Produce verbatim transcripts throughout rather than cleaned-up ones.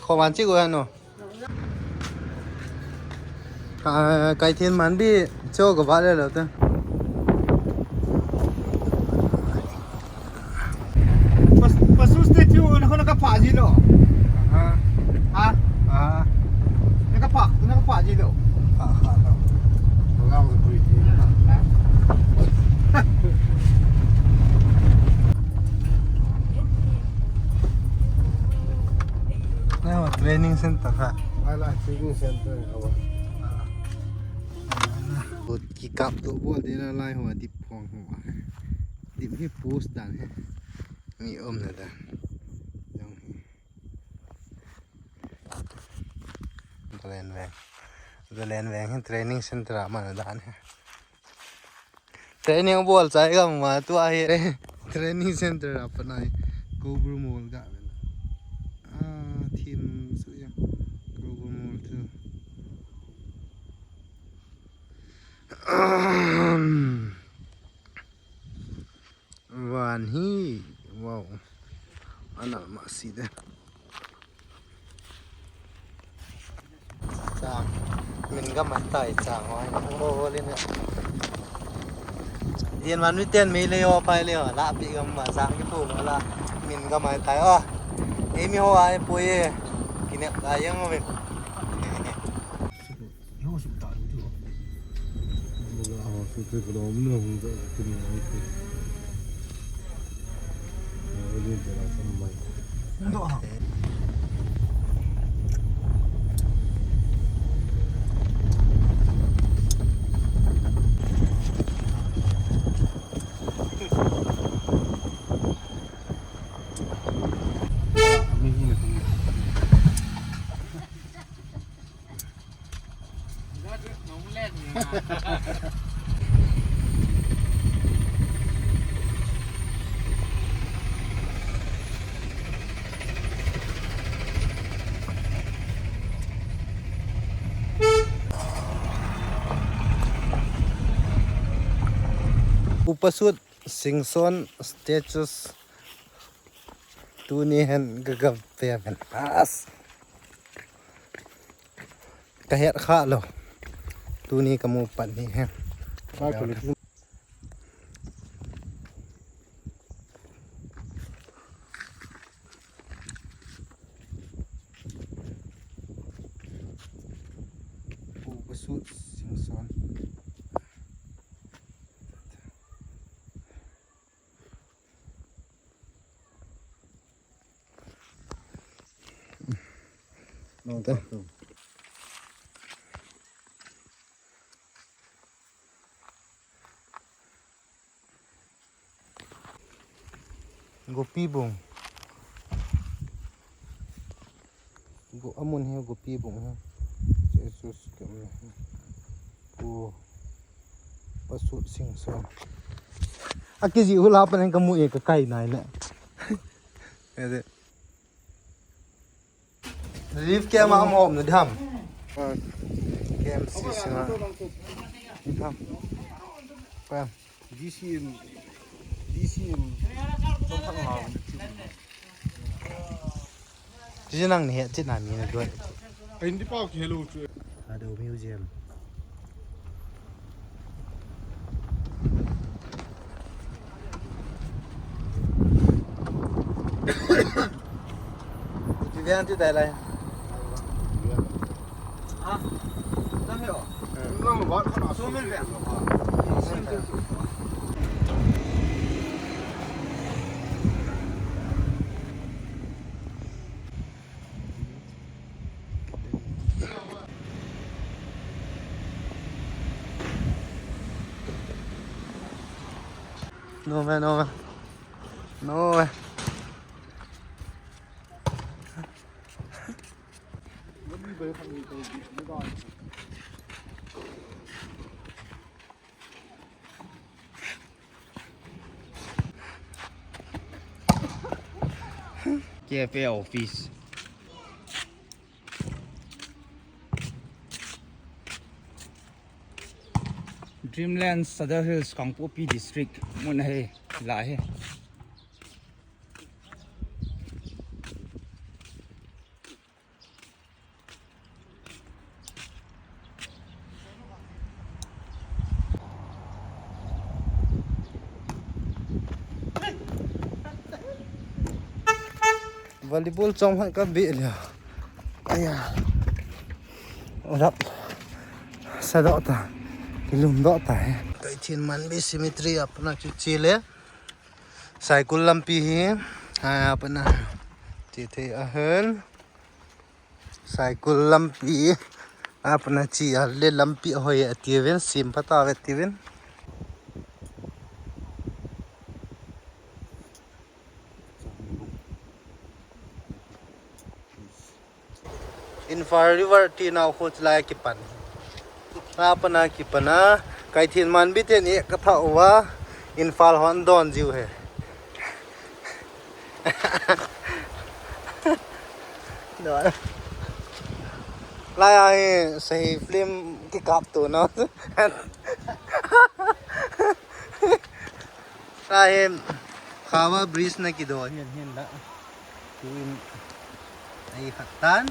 Khoman chi go hanu. Ka, kai thien man bi cho ka ba le lo ta. Pas, pasu statue na ko na ka pha ji lo. Ha? Ha? Ha? Na ka pha, na ka pha ji lo. Ha, ha, ha. Wala ko pui ti. Na training center ha. Wala training center ha. Ki kap to bol de la lai ho dip phong ho. Dip hi post dan he. Mi um na dan. Jong hi. Zalen veng. Zalen veng hi training center a man dan he. Training bol chai gam ma tu a hi. Training center a panai. Cobra Mall ga vela. Ah, thim su ya. Cobra Mall tu. Van hi, wow. Ana ma si de. Chang. Min ga mai tai chang oi. Oh, le ne. Yen man mi ten mei le yo pai le yo. La pi gam ma chang ki pu la. Min ga mai tai o. Ei mi ho ai pu ye. Ki ne ai yang min. Ho su ta du tu. Ho su te ko lo mun hung ta tu ni ai tu. Ho ni te la sam mai. Hung to ha. Upasut Singson statues. Tuni hin ka, ka pe pen. As. Ka het kha lo. Tuni ka mu pat ni hin. Upasut Singson. Gopi bung. Go amun hi Gopi bung hi. Jesus ke amun hi. Upasut Singson. Aki ji hula pan ka mu e ka kai nai le. Ede. Relief camp a um hom na diham. Camp si si na. Diham. Pam. D C M, D C M. Chu nang ni he, chu na mi na doi. Ai, hindi pa ako hello chu. Ado Museum. Ti veng ti dai lai. Ha? Nang he o. Nang ba ka na so men veng. No way, no way. No way. K F A office. Dreamland Sadar Hills, Kangpokpi District, mun ahi, la hi. Volleyball chom hoi ka bih leh. Aya. Rap. Sa doh ta. Kilum doh ta he. Kaithin Manbi Cemetery a pat na chu che le. Saikul lampi hi. A pat na. Che thei ahin. Saikul lampi. A pat na che a le lampi ahoi atiuvin. Sem pha tauve atiuvin. Imphal River tina khu chulai a kipan. A pat na kipan a, Kaithin Manbi ten e ka tha uva, Imphal hon don jiu he. Don. Lai a hi sei film kikap tu no. Lai hi Khawa Bridge na kido hin hin la. Tuin ei khat tan.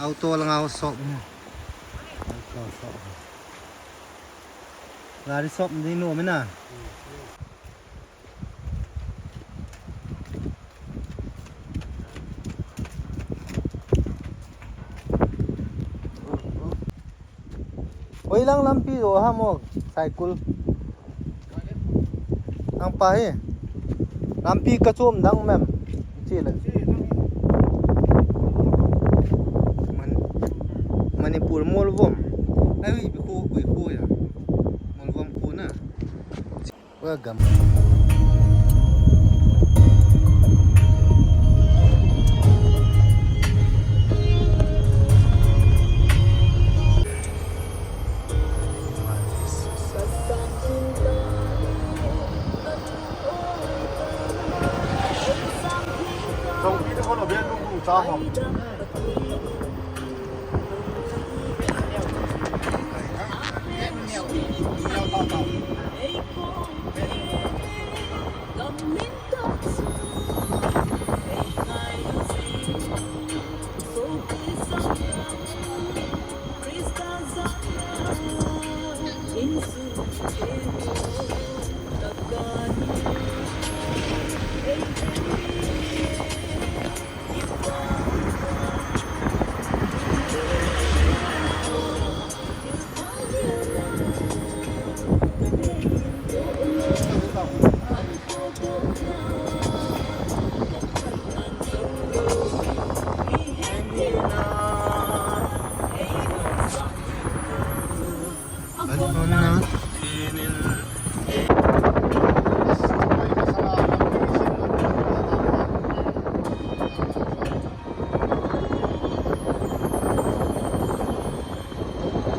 Auto lang au sop. Auto sop. Gari sop ni no mena. Hoilang lampi jo ham o, Saikul. Nang pa hi. Lampi ka chom dang mem. Chi le. Man-, Manipur Molvom. Ai, ui, bi khu, ui, khu ya. Molvom khu na. Welcome.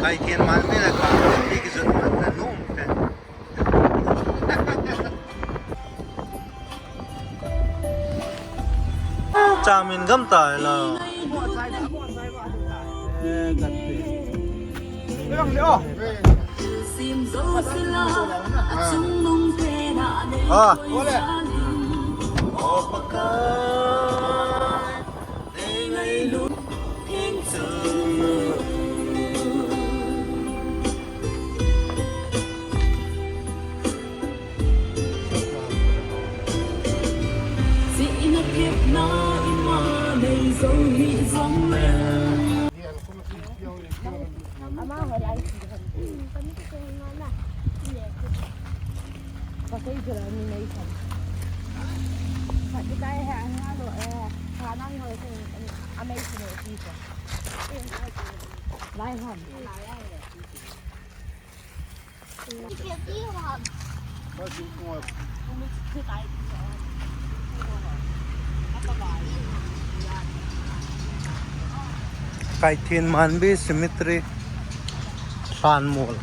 Kaithin Manbi le Khawa Bridge kijot man na nom pe. Chamin gam tai la. Eh, kan pe. Ah. Kaithin Manbi Cemetery, Lhanmol.